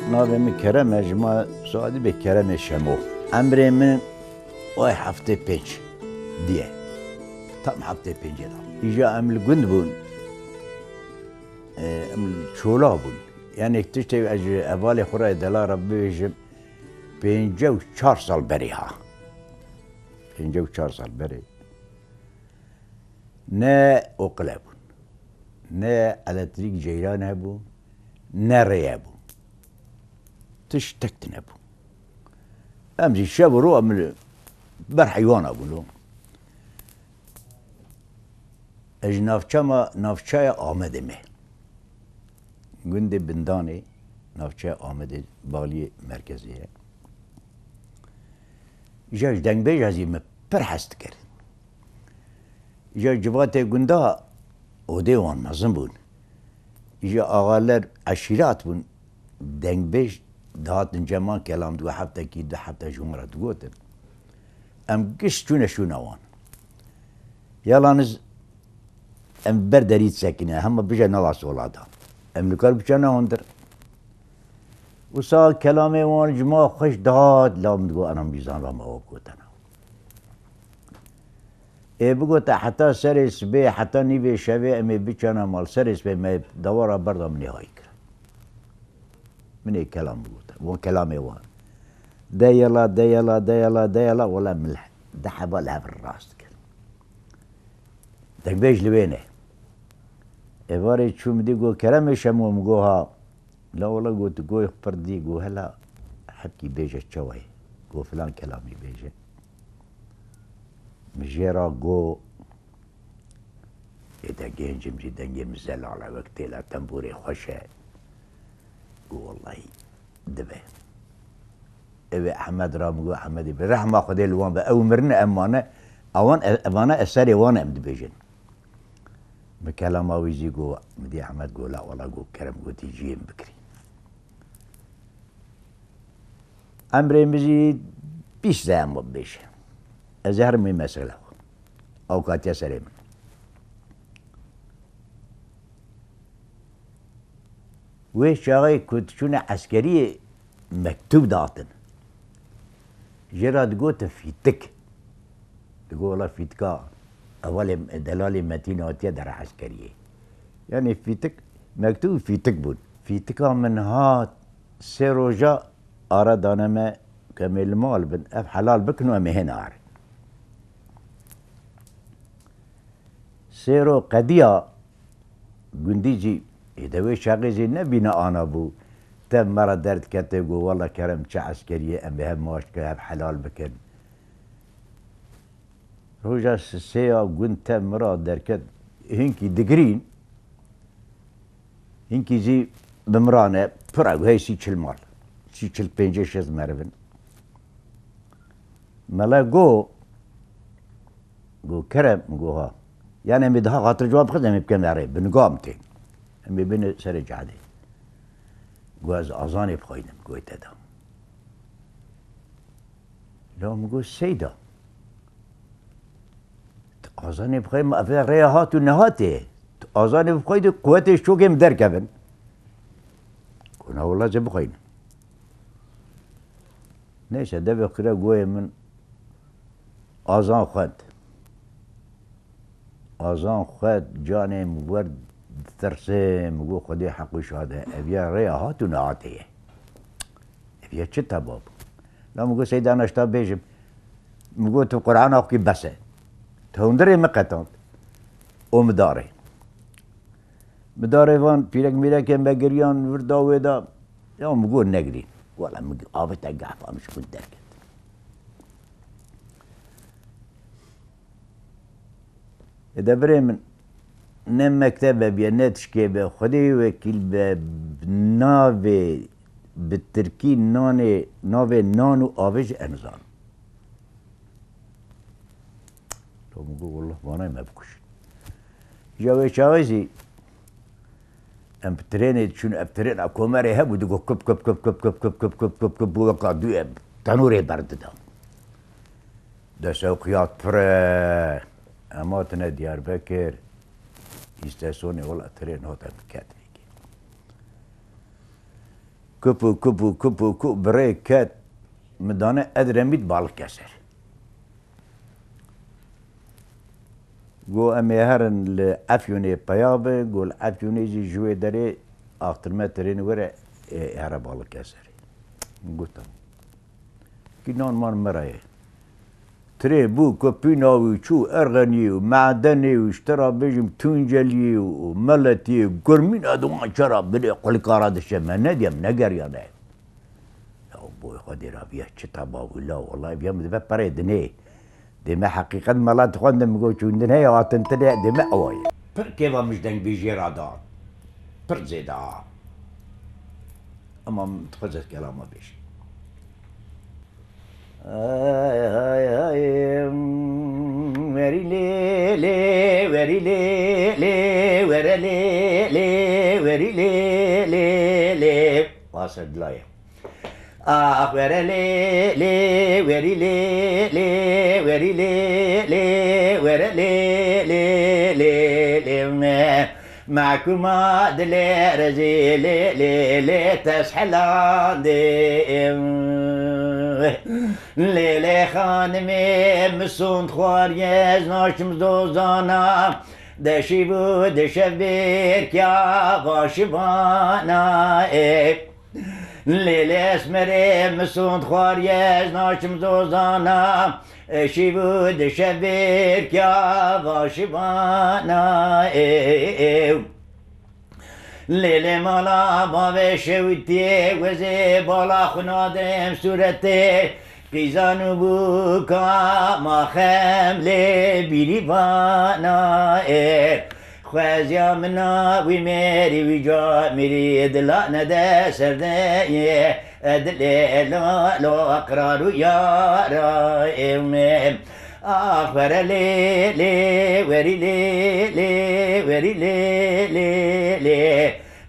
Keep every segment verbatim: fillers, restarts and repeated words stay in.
Navê min Kerem e, ji me soyadî bê Keremê Şemo. Emrê min ay heftê pênc diye. Tam heftê pêncê de. Îja em li gund bûn. E, em li Çola bûn. Yani tiştê ez ji hevalê xwe re delal re bibêjim, pêncî û çar sal berê ha. Pêncî û çar sal berê. Ne oqil hebûn. Ne elektrîk ceyran hebû. Ne rê hebû. Tiştek tune bû. Em jî şev û roj em li ber heywana bûn. Ez ji navçe me, navçeya Amedê me. Gundê Bindanê, navçeya Amedê, baliyê merkezê ye. Îja ji dengbêj ez jî me pir hez dikir. Îja civatê gunda odê wan mezin bûn. Îja axaler eşîrat bûn. Dengbêj dihatin cem wan kelam digot, heftekî du hefte ji wan re digotin. Em giş çûne şûna wan. Yalaniz em ber derî disekine, hema bije nava sola da. Em nikar biçene hundir. Wisa kelamê wan ji ma xweş dihat, la min digot, "Ana bîzan ra me wek gotena." Ê bigote, "Heta serê sibê, heta nîvê şevê em ê biçene mal, serê sibê me dawara berda min ê hay kir." Min ê kelam bigote. Wan kelamê wan. De yela, de yela, de yela, de yela, wela min li, de heba li hev rast kir. Dengbêj li wê ne. Êvarê çû min dî got, "Keremê Şemo?" Min got, "Ha." La wela got, "Goyê xwe pir dî?" Got, "Hela hebkî bêje çawa ye?" Got, "Filan kelamî bêje." Min jê ra got, ê de genc im jî dengê min zelal e, wek têla tembûrê xweş e. Got, "Wellahî dibe." Ew ê Ehmed ra min got, "Ehmedî bi rehma Xwedê li wan be, ew mirine em mane, ewan, evana eserê wan em dibêjin." Min kelama wî jî got, min dî Ehmed got, "La wela," got, "Kerem gotî ciyê min bikirî." Emrê min jî bîst zeyama bibêje. Ez ê herim wê mesela xwe. Ew katiye serê min. Wê çaxê ku diçûne eskeriyê mektûb datin. Jê re digotin fîtik. Digot, "Wela fîtika hevalê, delalê Metîn hatiye dera eskeriyê." Yani fîtik, mektûb fîtik bûn. Fîtika min hat, sê roja ara dane me ku em ê li mal bin, ev helal bikin û em ê hêne are. Sêro qediya gundî jî, ê de wê çaxê jî ne bîna ana bû. Tev me re derdikete, got, "Wela Kerem, çi eskeriyê, em ê hev maç bikin, hev helal bikin." Roja sisê ya gund tev min re derket, hinkî digirîn, hinkî jî bi min re ne, pir e, hey sî çil mal. Sî çil pêncê şêst meriv in. Mele got, got, "Kerem," got, "ha. Yani em ê daha xatir cewab bixin, em ê bikin erê, bi niga min tên. Em ê bine serê cehedê." Got, "Ez azanê bixwînim," got, "te da." La min got, "Seyda, tu azanê bixwînî, ev rêya hat û nehatê. Tu azanê bixwînî, quwetê ji çokê min derkevin." Got, "Na wela, ez ê bixwînim." Neyse, devê xire goyê min azan xwend. Azan xwend, canê min wer ditirsê, min got, "Xwedê heq û şahid e, ev ya rêya hat û nehatê ye. Ev ya çi teba bû?" La min got, "Seyda, na ji te bêjim." Min got, "Tu Qur'ana xwe kî bes e." Hundirê min qetand. Û min darê. Min darê van pîrek mîrekên me giriyan vir da wê da. Ya min got, "Negirîn." Wela min avête gehfa min ji xwe derket. Ê de birê min, ne mektebe biye, ne tişkê be, Xwedê wekîl be, navê, bi tirkî nanê, navê nan û avê jî ez nizanim. Lo min got, "Wallah, vanayê me bikujin." Ya wê çaxê jî em bi trênê diçûn, ev trêna komerê hebû, digot, "Kup, kup, kup, kup, kup, kup, kup, kup, kup, kup," bû weka dû ev tenûrê berdida. Dest ew qiyat pir e. Em hatine Diyarbekir, îstesyonê, wela trên hate min ket vêkê. Kup û kup û kup û kup bi rê ket, min dane Edremît Balıkesir. Got, "Em ê herin li Efyonê peya bin." Got, "Li Efyonê jî ji wê derê axtirme trênê were, ê, here Balıkesirê." Min got, "Tamam." Kî nan man me re ye. Trê bû, Kopîna wî çû Erxeniyê û Medenê û ji te re bêjim Tunceliyê û Meletiyê, Gurmîna di wan çera binê Qulikara diçe me nediye, min negeriyane. Ya bo Xwedê ra viya çi teba wila, wellahî viya min dibe perê dinê. Dê me heqîqet mela dixwendin, min got çûndin heye hatin tine, dê me ewa ye. Pir kêfa min ji dengbêjiyê re da. Pir zêde a. Ema min dixwest ez kelama bêjim. Ay, ay, ay, em, werî lê, lê, werî lê, lê, were lê, lê, werî lê, lê, lê. Baş e, dilaye. Ax, were lê, lê, werî lê, lê, werî lê, lê, were lê, lê, lê, lê, me. Mehkûma dilê rezîlê, lê, lê, teshelandê. Lê, lê, xanimê, min sond xwariye, ez naçim zozana. De şîv û de şev bêrkiya vaşivana, ê. Lê, lê, esmerê, min sond xwariye, ez naçim zozana. E, şîv û de şev bêrkiya vaşivana, ê, ê. Lê, lê, mala bavê şewitiyê, wezê bala xwe nadim sûretê. Qîzan û bûka ma xem lê bîrîvana, ê. Xweziya min a wî mêrî, wî camêrî, dila nede serdeyê, e dilê lo, lo, qrar û yara, ê, ê. Ax, were lê, lê, werî lê, lê, werî lê, lê, lê.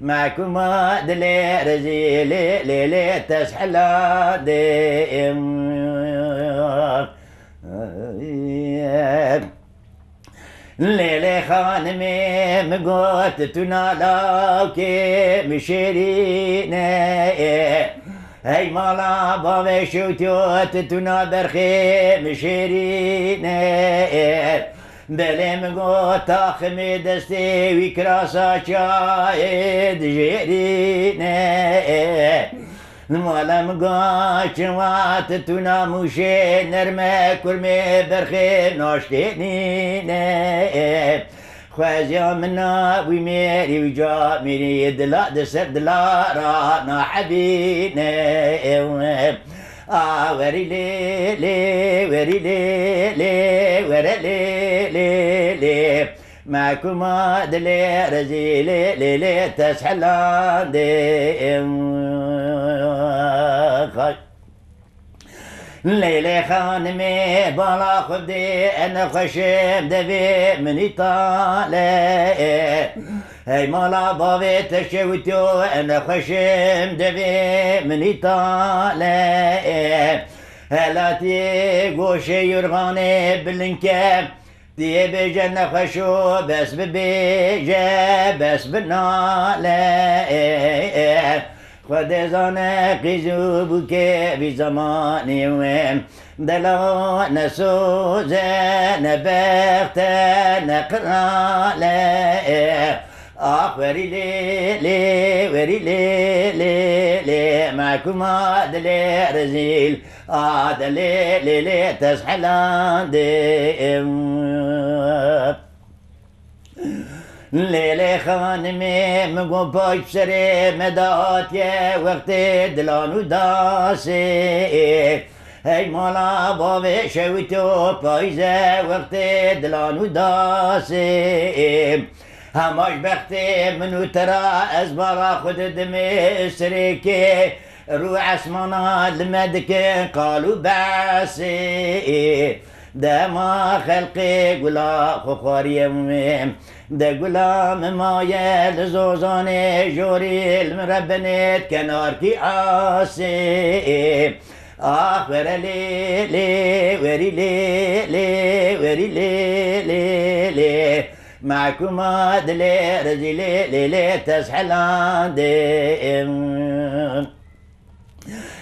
Mehkûma dilê rezîlê, lê, lê, teshelandê. Lê, lê, xanimê, min got, tu na lawkê min şêrîne. Hey mala bavê şewtiyo, tu na berxê min şêrîne. Belê, min got, taximê destê wî kirasa çayê dijêrîne. Mala min got, çiwa tu tûna mûşê nerme kurmê berxê naştênîne. Xweziya min a wî mêrî, wî camêrî, dila di ser dila ra nahebîne. A werî lê, lê, werî lê, lê, were lê, lê, lê. Mehkûma dilê rezîlê, lê, lê, teshelandê. Lê, lê, xanimê, bala xwe bidê, e nexweşim devê min îtale. Hey mala bavê te şewitiyo, e nexweşim devê min îtale. Helatiyê goşê yorxanê bilind ke, diyê bêje nexweşo, bes bibêje, bes binale. Xwedê zane qîz û bûkê vî zemanî wê. Dela ne soz e, ne bext e, ne qral e. Ax werî lê, lê, werî lê, lê, lê. Mehkûma dilê rezîl, a dilê, lê, lê, teshelandê. Lê, lê, xanimê, min got, paş serê me de hatiye wextê dilan û dasê. Hey mala bavê şewito payîze wextê dilan û dasê. Hema ji bextê min û te ra ez bala xwe didimê serêkê. Rû esmana li me dikin qal û besê. Dema xelqê gula xwe xwariyê wê. De gula min maye li zozanê jorî, li min re binêt kenarkî asê. Ax were lê, lê, werî lê, lê, werî lê, lê, lê. Mehkûma dilê rezîlê, lê, lê, teshelandê.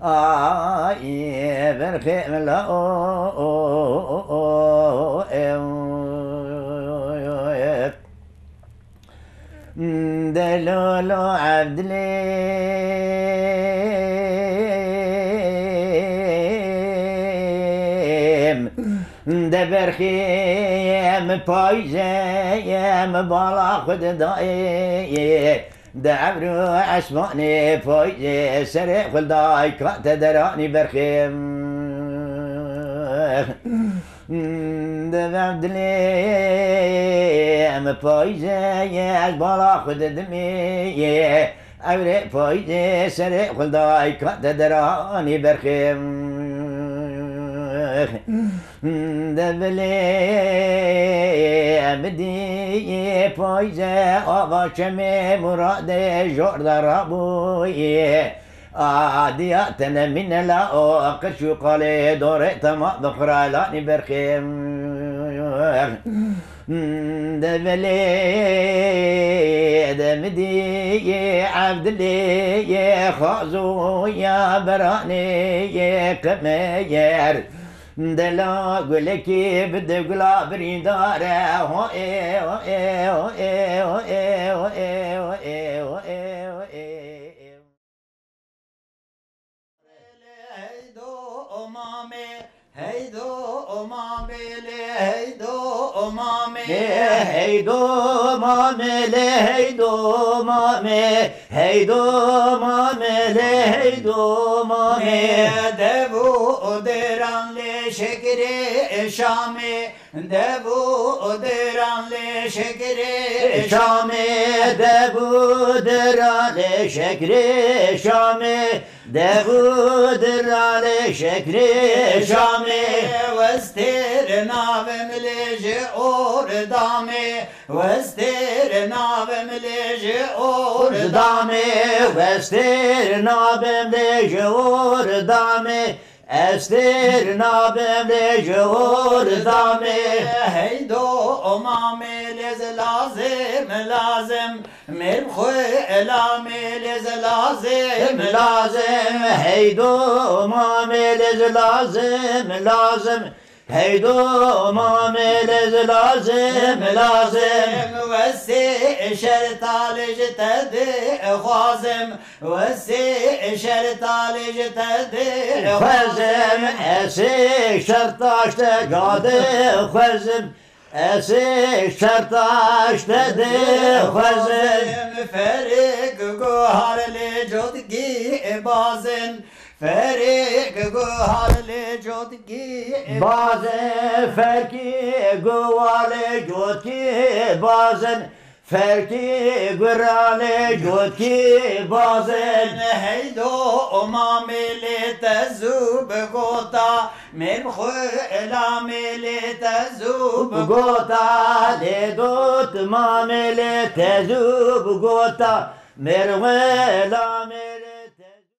Ay berxê min la o, o, o, o, e, o, e. Delolo Evdilêm, de berxê min payîzê min bala xwe didayê. De evro esmanê payîzê serê xwe dayka te deranî berxê. Divem dilê em payîzê ez bala xwe didimê. Evrê payîzê serê xwe dayka te deranî berxê. Devilê em dî payîzê ava çemê muradê jor de rabûyê. Adiya te nemîne la o qirş û qalê dorê tema bi xuralanî berxê. Develê demidiyê evdilê xazoya beranê qemeyer. Dela gulekê bide gula birîndare ho ê ho ê ho ê ho ê ho ê ho ê ho ê ho ê ho ê ho ê. Heydo o mamê, heydo o mamê lê, heydo o mamê Heydo mamê lê, heydo mamê, heydo mamê lê, heydo mamê. Dev û diran lê şekerê Şamê, dev û diran lê şekerê Şamê, dev û diran lê şekerê Şamê. Dev û diralê şekrê Şamê. Westêr navim lê ji Ordamê. Westêr navim lê ji Ordamê. Westêr navim lê ji Ordamê. Estêr navim lê ji Ordamê. Heydo mamê lê zi lazim, lazim. Mêr xwe elamê lê zi lazim, lazim. Heydo mamê lê zi lazim, lazim. Heydo mamê lê zi lazim, lazim. Wesê şerta lê ji te dixwazim. Wesê şerta lê ji te dixwazim. Esê şerta ji te gadixwazim. Esê şerta ji te dixwazim. Ferêk guhar lê cotkî bazin. Ferêk guhar lê cotkî bazin. Ferkî guhar lê cotkî bazin. Ferkî guhar lê cotkî bazin. Heydo mamê lê te zû bigota. Mêr xwe elamê lê te zû bigota, lê dot mamê lê te zû bigota. Mêr xwe elamê